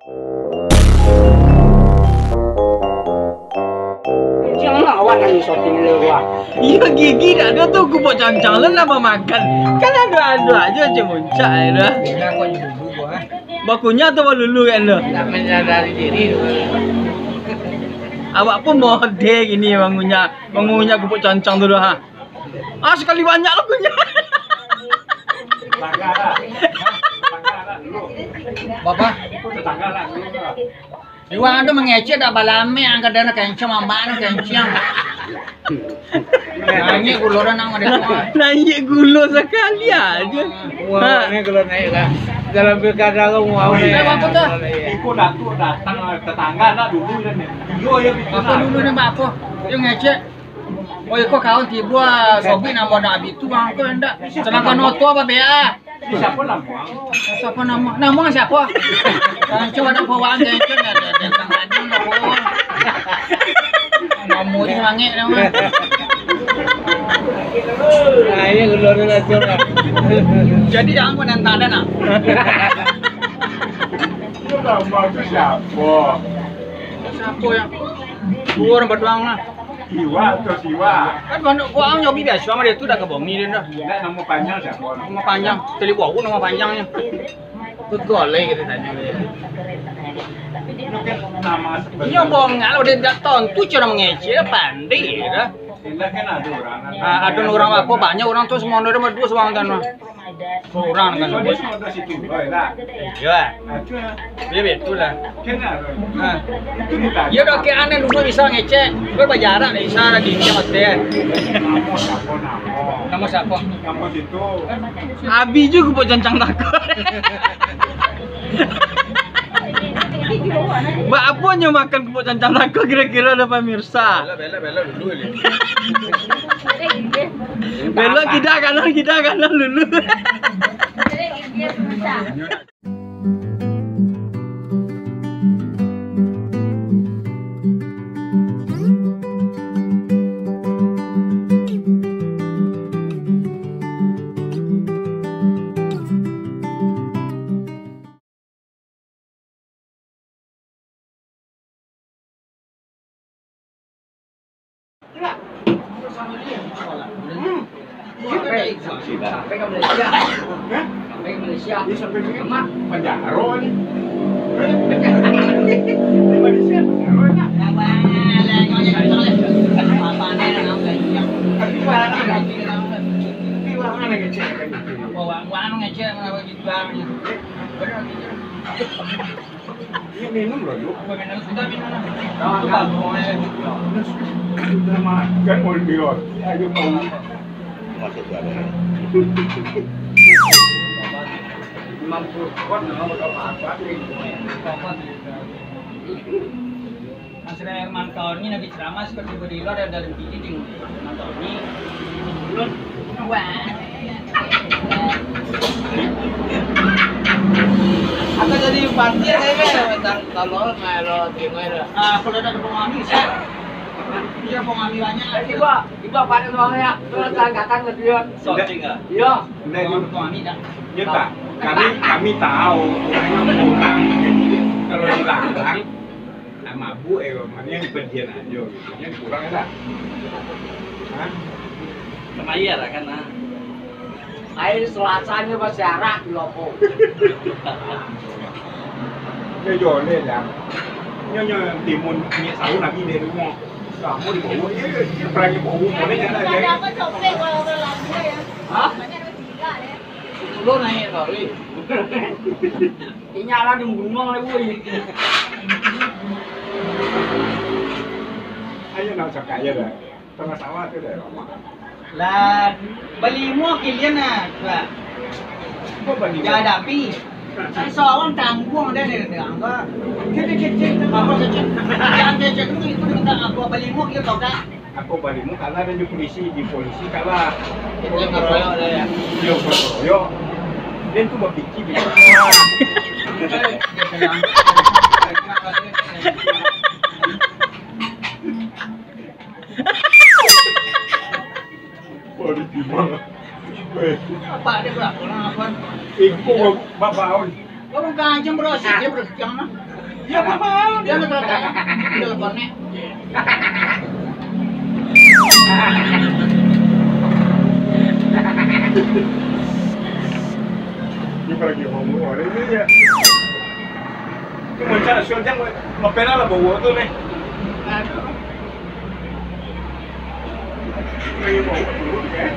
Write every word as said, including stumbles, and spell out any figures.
Jangan awak nangis shooting dulu, wah. Iyo, gigi dak ado tu, kupuak cancang lah nak bamakan. Kan ado-ado ajo, cek muncak ai tu. Bakunyah tu balulu kan tu. Tak menyadari diri. Awak pun mode gini bangunya, bangunya kupuak cancang tu dah, ha. Ah, sakali banyak lah kunyah. Bapa? Iwan tu mangecek dak balamek, angka dana kencang, mamak tu kencang. Naiak gulo dah nak model tu. Naiak gulo sakali ajo. Wah, ha. Ni gulo naiak lah. Dalam pilkada ko mau. Eh, apa tu? Iko Datuk datang tetangga nak dulu kan. Iyo, iyo, apa dulu ni, Pak? Apa? Yo ngecek. Oh, iko kawan tibo, sobik namo nak abi tu, bang, ko ndak. Sedangkan oto apa bea? Siapa nama? Siapa nama? Nama siapa? Kan coba nak bawaan, kan, kan, ada, ada tangga dulu lah, bawaan. Nama ni mangek nama. Nah, ini keluar dulu lah, coba. Jadi, jangan kau nanti ada, nak. Itu nama tu siapa? Siapa yang dua orang berduang lah? Iwa atau Siwa? Kan banyak gua nyobi biasa sama dia tu dah ke bumi dia dah. Indak, nama panjang siapa? Nama panjang. Tali bau nama panjangnya. Begoleh kita tanya dia. Itu kan nama sebenarnya. Iyo, bongak lah, udah dak tontu cara mengecek, pandai dah. Indak kan ada orang. Ah, ada orang apa, banyak orang tu semua ada dua seorang kan. Urang kan. Iyo. Iyo, betul lah. Ha. Iyo, dah, kayak aneh dulu bisa ngecek. Gue bajarak, dah bisa lagi, dia mati. Nama siapa? Nama siapa? Nama situ. Abi juga buat cancang takut. Bak apo nyo makan kupuak cancang tako kiro-kiro dah, pamirsa? Belok, belok, belok dulu ni. Belok kida kanan, kida kanan dulu. Ini minum loh, yuk. Sudah makan, mau diot. Ayo, mau. Masuk sudah. Lima puluh pot, nama berapa? Apa? Mas Herman Tony lagi ceramah seperti berdilo dan dalam diri di Herman Tony. Belum. Wah. Atau jadi bupati ya, saya, minta tolong, nggak lo, terima ya. Ah, kalau ada pengami, saya. Iya, pengami banyak. Ibu, ibu apa ada uangnya? Terus angkatan ke dia. Soting, ah. Iya. Nah, itu. Pengami dah. Iya, Pak. Kami, kami tahu, orang kalau dilarang, Nah, mabuk, eh, maknanya dipedian aja gitu. Yang kurang dah. Hah? Kemaya lah kan, nah. Air Selasanya masih arak di Lopo. Dia joleh dah. Nyo, nyo timun minyak sawit lagi dari rumah. Kamu di bawah, dia, dia perannya bawah, boleh jalan aja. Ada apa copek kalau orang lagu ya? Hah? Banyak ada tiga ya. Sepuluh naik kali. Inyo lah di gunung lah, woi. Ayo nak cakap aja dah. Tengah sawah tu dah lama. Lah, balimo kilian lah, Pak. Kok balimo? Dah ada api. Seorang tanggung dah ni, dah angka. Kecil, kecil, kecil. Apa kecil? Yang kecil tu itu dengan aku balimo kilian tau tak? Aku balimu kalah dan di polisi, di polisi kalah. Itu yang keroyok dah ya? Iya, keroyok. Dia tu berpikir dia. Baru tiba. Apa dia berapa lah, apa? Iko babaun. Orang kancing berasik, dia berkencang mah. Ya, apa-apa. Dia lepas tangan, dia lepas nek. Ini kalau dia ngomong, orang ini ya. Itu macam siang, makan lah bawa tu nih. Aduh. Lagi bawa tu, ya.